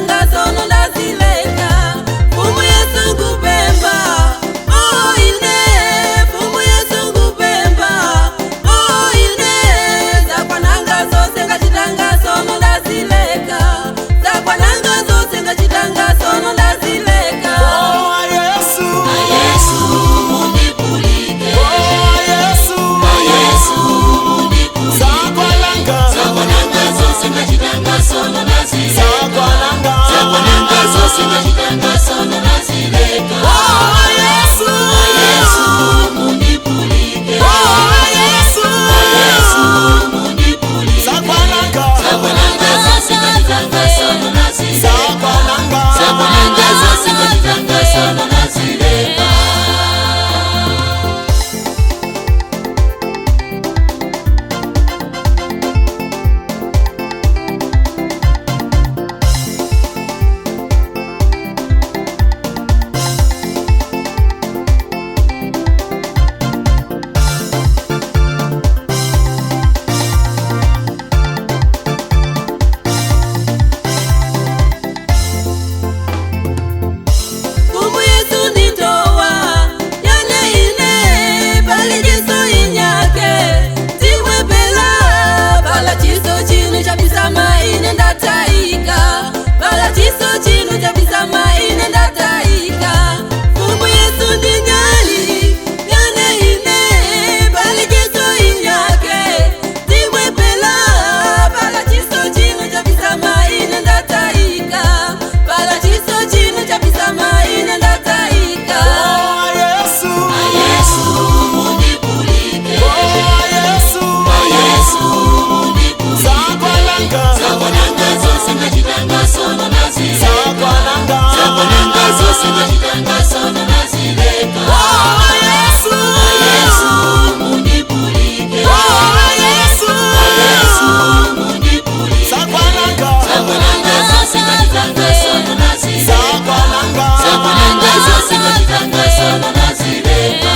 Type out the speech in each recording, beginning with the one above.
ngachitanga sono ndazileka. Fumu Yesu ngupemba, oh ine. Fumu Yesu ngupemba, oh ine. Zakwananga zose ngachitanga sono ndazileka. Zakwananga zose ngachitanga sono ndazileka. Oh Yesu, Yesu mundipulike, oh Yesu, Yesu mundipulike. Zakwananga, Zakwananga zose ngachitanga sono ndazileka. Zakwananga, Zakwananga zose ngachitanga sono ndazileka. Oh Yesu, Yesu mundipulike, oh Yesu, Yesu mundipulike. Zakwananga, Zakwananga zose ngachitanga sono ndazileka. Zakwananga, Zakwananga zose ngachitanga sono ndazileka. Fumu Yesu nditowa yane ine pali chiso inyake timwepela pala chiso chinu chapisama ine ndataika pala chiso chinu chapisama ine ndataika. Fumu Yesu ndinyali yane ine pali chiso inyake timwepela pala chiso chinu chapisama ine ndataika pala chiso chinu chapisama ine ndataika. Oh Yesu, Yesu mundipulike, oh Yesu, Yesu mundipulike. Zakwananga, Zakwananga zose ngachitanga sono ndazileka. Zakwananga, Zakwananga zose ngachitanga sono ndazileka. Oh Yesu, Yesu mundipulike, oh Yesu, Yesu mundipulike. Zakwananga, Zakwananga zose ngachitanga sono ndazileka. Zakwananga, Zakwananga zose ngachitanga sono ndazileka.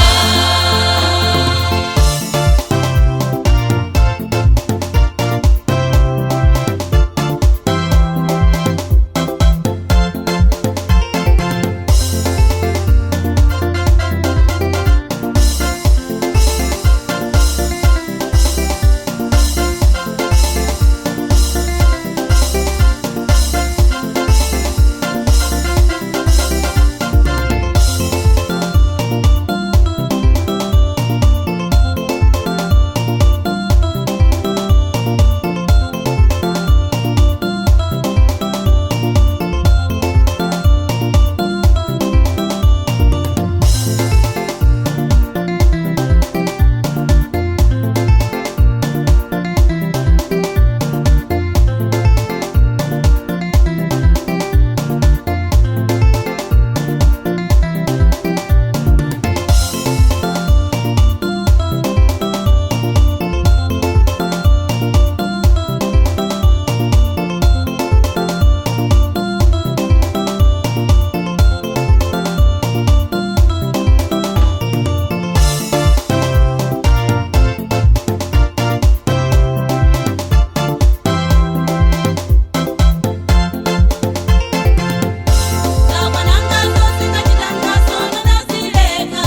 Zakwananga zose ngachitanga sono ndazileka.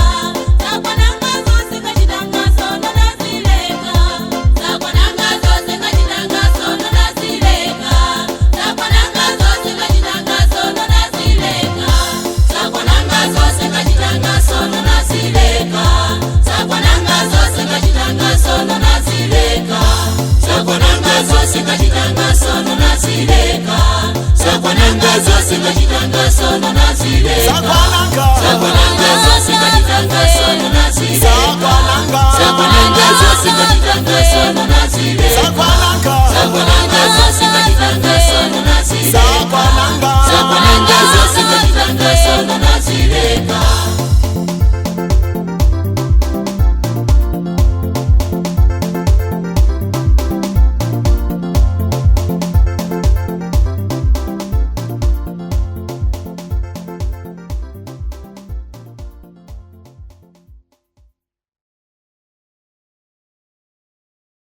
Zakwananga zose ngachitanga sono ndazileka. Zakwananga zose ngachitanga sono ndazileka. Zakwananga zose ngachitanga sono ndazileka. Zakwananga zose ngachitanga sono ndazileka. Zakwananga zose ngachitanga sono ndazileka. Zakwananga zose ngachitanga sono ndazileka. Zakwananga zose ngachitanga sono ndazileka. Zakwananga, Zakwananga.